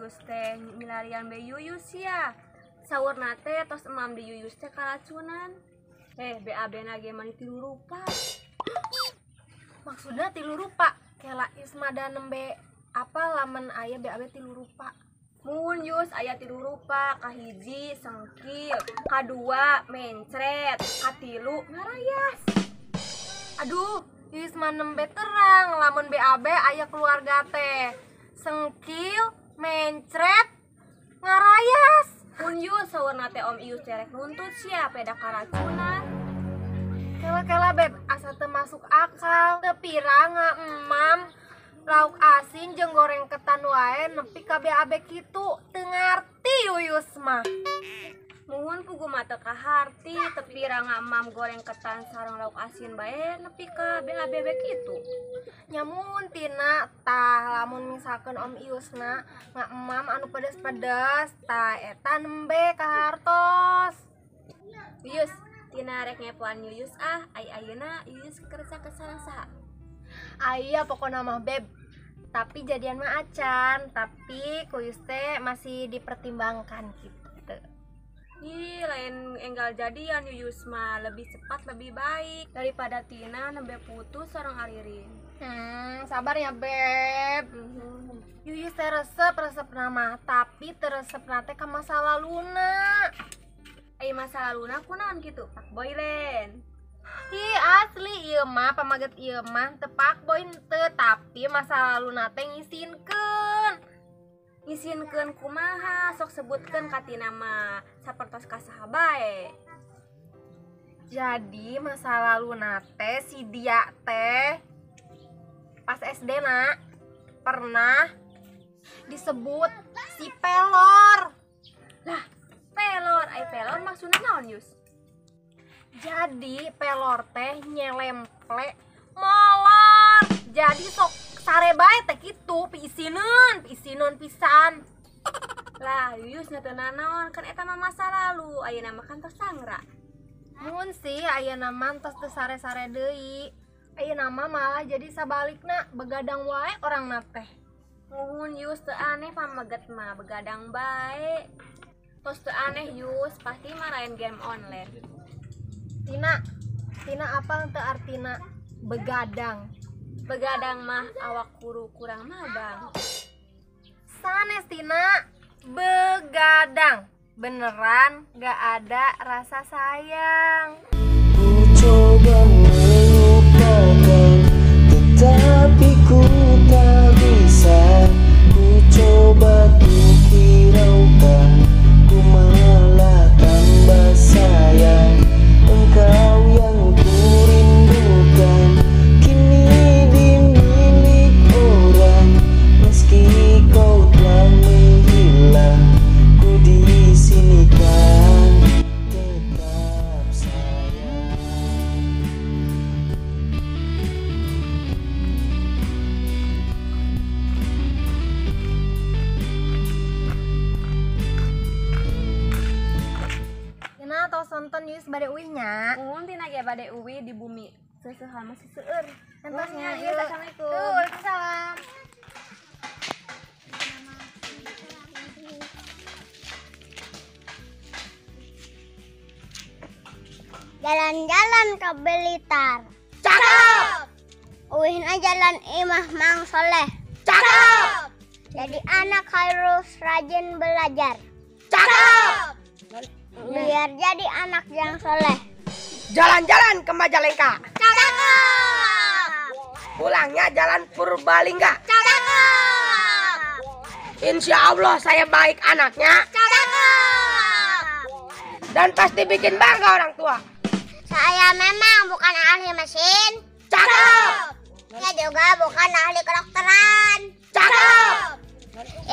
Ius teh milarian be Yuyus ya. Saurna teh tos emam di Yuyus teh karacunan. BAB na ge mani tilu rupa. Maksudna tilu rupa? Kela Ismada nembe apa lamun aya BAB tilu rupa? Mun Yus aya tilu rupa, kahiji sengkil, kadua mencret, katilu ngarayas. Aduh, Yus mah nembe terang lamun BAB aya keluarga teh sengkil, mencret, ngarayas. Mun Yus saurna teh Om Ius cerek nuntut sia peda karacunan. Kela-kela Beb, asa teu masuk akal. Teu pira emam lauk asin jeung goreng ketan wae nepi ka BAB kitu, teu ngarti Yuyus mah. Muhun pugu mah teu kaharti, teu pira ngamam goreng ketan sareng lauk asin bae nepi ka BAB kitu. Nyamun tina tah lamun misalkeun Om Iusna ngaemam anu pedes-pedes tah eta nembe kahartos. Yus, tina rek ngepoan Yuyus ah, ai ayeuna Yuyus kerja ke sareng saha? Aya pokona mah Beb, tapi jadian mah acan, tapi ku Yus teh masih dipertimbangkan gitu. Ih, lain enggal jadian Yuyus mah lebih cepat lebih baik daripada tina nembe putus sareng Aririn. Sabar ya Beb. Yuyus teh resep nama, tapi teu resepna teh ka masa laluna. Ai masa laluna kunaon kitu? Pak boy lain. Ih, asli ieu mah pamaget ieu mah teu pak boy teu, tapi masa laluna teh ngisinkeun. Ngisinkeun kumaha? Sok sebutkeun ka tina mah sapertos ka saha bae. Jadi masa laluna teh si dia teh pas SD na pernah disebut si pelor. Lah, pelor, ai pelor maksudna naon Yus? Jadi pelor teh nyelemple molor. Jadi sok sare bae teh kitu, piisineun pisan. Lah, Yuyus nya teu nanaon, kan eta mah masa lalu, ayeuna mah kan tos sangra. Mun sih ayeuna mah tos teu sare-sare deui. Ayeuna mah malah jadi sabalikna, begadang wae orangna teh. Muhun Yus teu aneh pameget mah begadang bae. Tos teu aneh Yus, pasti marahin game online. Tina, Tina apa teu artina begadang? Begadang mah awak kuru kurang madang. Sanes Tina, begadang. Beneran gak ada rasa sayang. Ku coba melupakan, tetapi ku tak bisa. Ku coba tuh hiraukan, ku malah tambah sayang. Engkau yang ku rindukan, kini dimilik orang. Meski kau telah menghilang, ku di sini kan tetap sayang. Tina tos nonton Yus bade uih nya. Mun tina ge bade uih di bumi. Seusehan masih seueur. Entosnya Yus, assalamualaikum. Tuh, waalaikumsalam. Jalan-jalan ke Blitar. Cakep. Uihna jalan Imah Mang Soleh. Cakep. Jadi anak harus rajin belajar. Cakep. Biar jadi anak yang soleh. Jalan-jalan ke Majalengka. Cakep. Pulangnya jalan Purbalingga. Cakep. Insya Allah saya baik anaknya. Cakep. Dan pasti bikin bangga orang tua. Saya memang bukan ahli mesin. Cakep. Saya juga bukan ahli kedokteran. Cakep.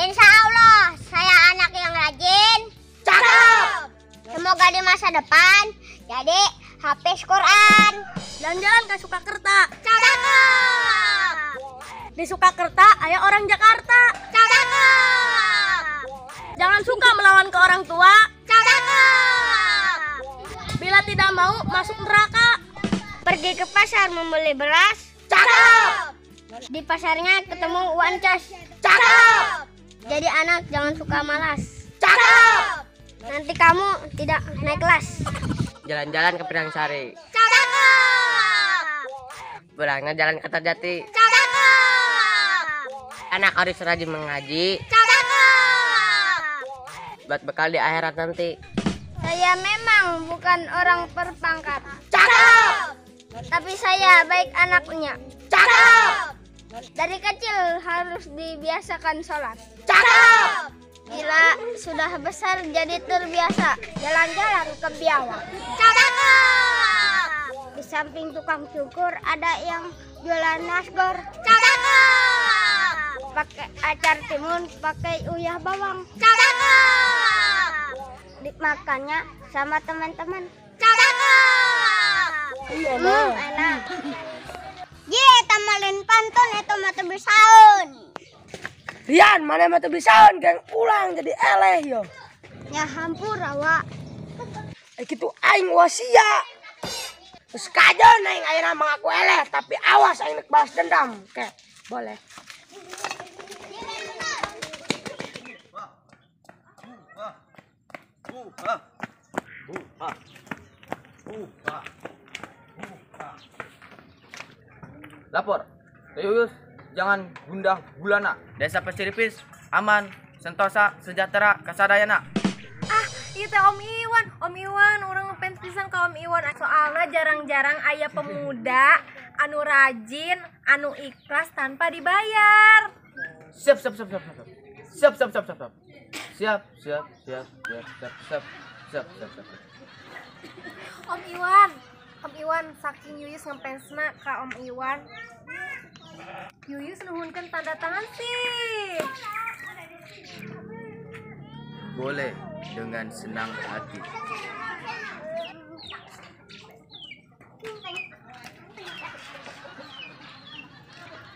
Insya Allah saya anak yang rajin. Cakep. Semoga di masa depan jadi hafiz Quran. Jalan-jalan ke Sukakerta. Cakep. Di Sukakerta aya orang Jakarta. Cakep. Jangan suka melawan ke orang tua. Cakep. Bila tidak mau masuk neraka. Pergi ke pasar membeli beras. Cakep. Di pasarnya ketemu Wan Cos. Cakep. Jadi anak jangan suka malas. Cakep. Nanti kamu tidak naik kelas. Jalan-jalan ke Pinang Sari. Cakep. Pulangnya jalan ke Kertajati. Cakep. Anak harus rajin mengaji. Cakep. Buat bekal di akhirat nanti. Saya memang bukan orang berpangkat. Cakep. Tapi saya baik anaknya. Cakep. Dari kecil harus dibiasakan sholat. Cakep. Bila sudah besar jadi terbiasa jalan-jalan ke biawak. Cakep. Di samping tukang cukur ada yang jualan nasgor. Cakep. Pakai acar timun, pakai uyah bawang. Cakep. Dimakannya sama teman-teman. Cakep. Enak. Ye, tamalin pantun itu mah teu bisaeun. Rian, mana mah teu bisaeun geng ulang jadi eleh yo. Ya hampura wa. Kitu aing wasia. Terus kajeun aing ayeuna mengaku eleh, tapi awas aing nek balas dendam. Oke, boleh. Lapor, Yuyus, jangan gundah gulana. Desa Pasiripis aman, sentosa, sejahtera, kasadayana. Ah, ieu teh Om Iwan. Om Iwan, urang ngefans pisan ka Om Iwan. Soalna jarang-jarang aya pemuda anu rajin, anu ikhlas tanpa dibayar. Siap, siap, siap, siap, siap. Siap, siap, siap, siap, siap. Siap, siap, siap, siap, siap, siap, siap, siap, siap. Om Iwan, Om Iwan, saking Yuyus ngefansna ka Om Iwan. Yuyus nuhunkeun tanda tangan sih. Boleh, dengan senang hati.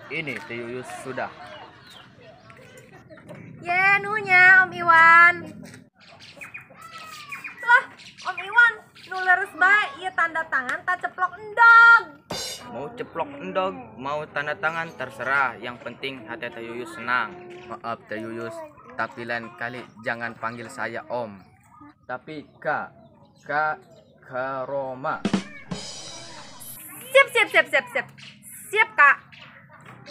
Ini Teh Yuyus sudah. Ye, nuhunnya Om Iwan. Lah, Om Iwan, nu leres bae ieu tanda tangan tak ceplok endog. Mau ceplok endog, mau tanda tangan terserah. Yang penting hati Teh Yuyus senang. Maaf Teh Yuyus, tapi lain kali jangan panggil saya Om. Tapi Kak, Kak Karoma. Siap, siap, siap, siap, siap. Siap, Kak.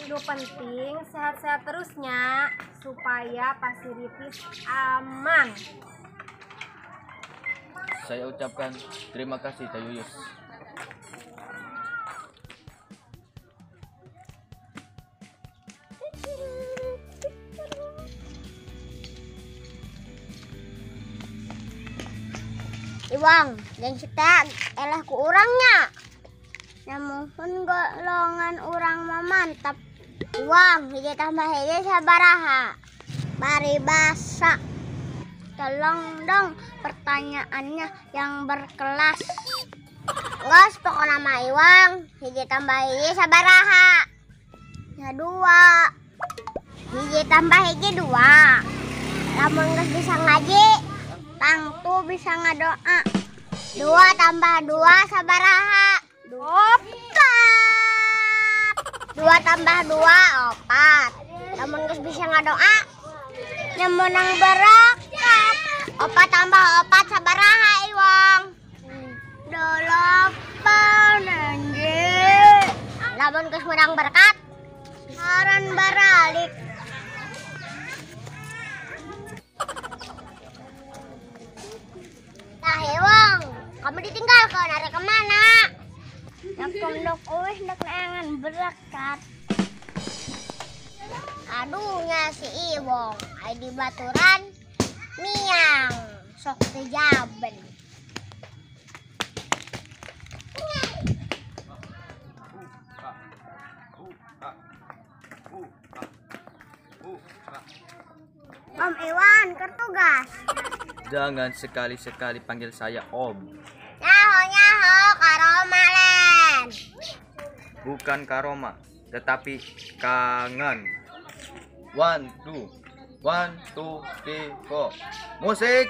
Nu penting sehat-sehat terusnya supaya Pasiripis aman. Saya ucapkan terima kasih Teh Yuyus. Iwang, dan kita eleh ku urangnya. Namun golongan urang mah mantap. Iwang, hiji tambah hiji sabaraha. Paribasa. Tolong dong pertanyaannya yang berkelas. Nggak, pokoknya mah Iwang, hiji tambah hiji sabaraha. Ya 2. Hiji tambah hiji 2. Lamun geus bisa ngaji, tangtu bisa ngadoa. 2 tambah 2 sabaraha. 4. 2 tambah 2 4. Lamun geus bisa ngadoa, nya meunang berkat. 4 tambah 4 sabaraha Iwang? 8 anjir. Lamun geus meunang berkat, ngaran baralik. Tah Iwang, kamu ditinggalkan arek kemana? Nak pondok eueuh nek neangan berkat. Aduhnya si Iwong, ai di baturan miang sok teu jaben. Om Iwan, kertugas. Jangan sekali-sekali panggil saya Om. Nyaho nyaho karoma len. Bukan karoma, tetapi kangen. 1, 2, 1, 2, 3, 4. Musik.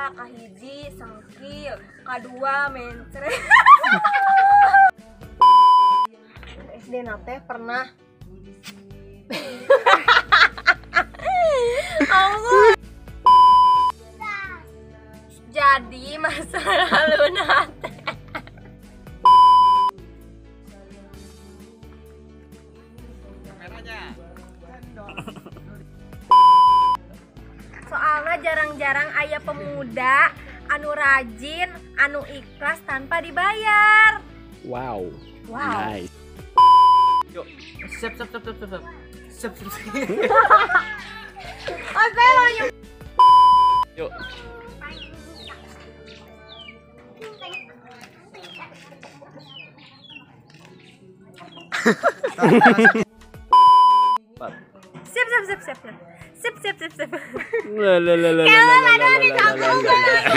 Aya kahiji sengkil, kadua mencret. SD na teh pernah. Allah. Jadi masa lalu nate. Soalnya jarang-jarang aya pemuda anu rajin, anu ikhlas tanpa dibayar. Wow. Wow. Nice. Yuk, siap siap siap siap siap. Siap siap. Yuk. Siap siap siap siap. Sip siap siap siap. La la la la la la la la la la.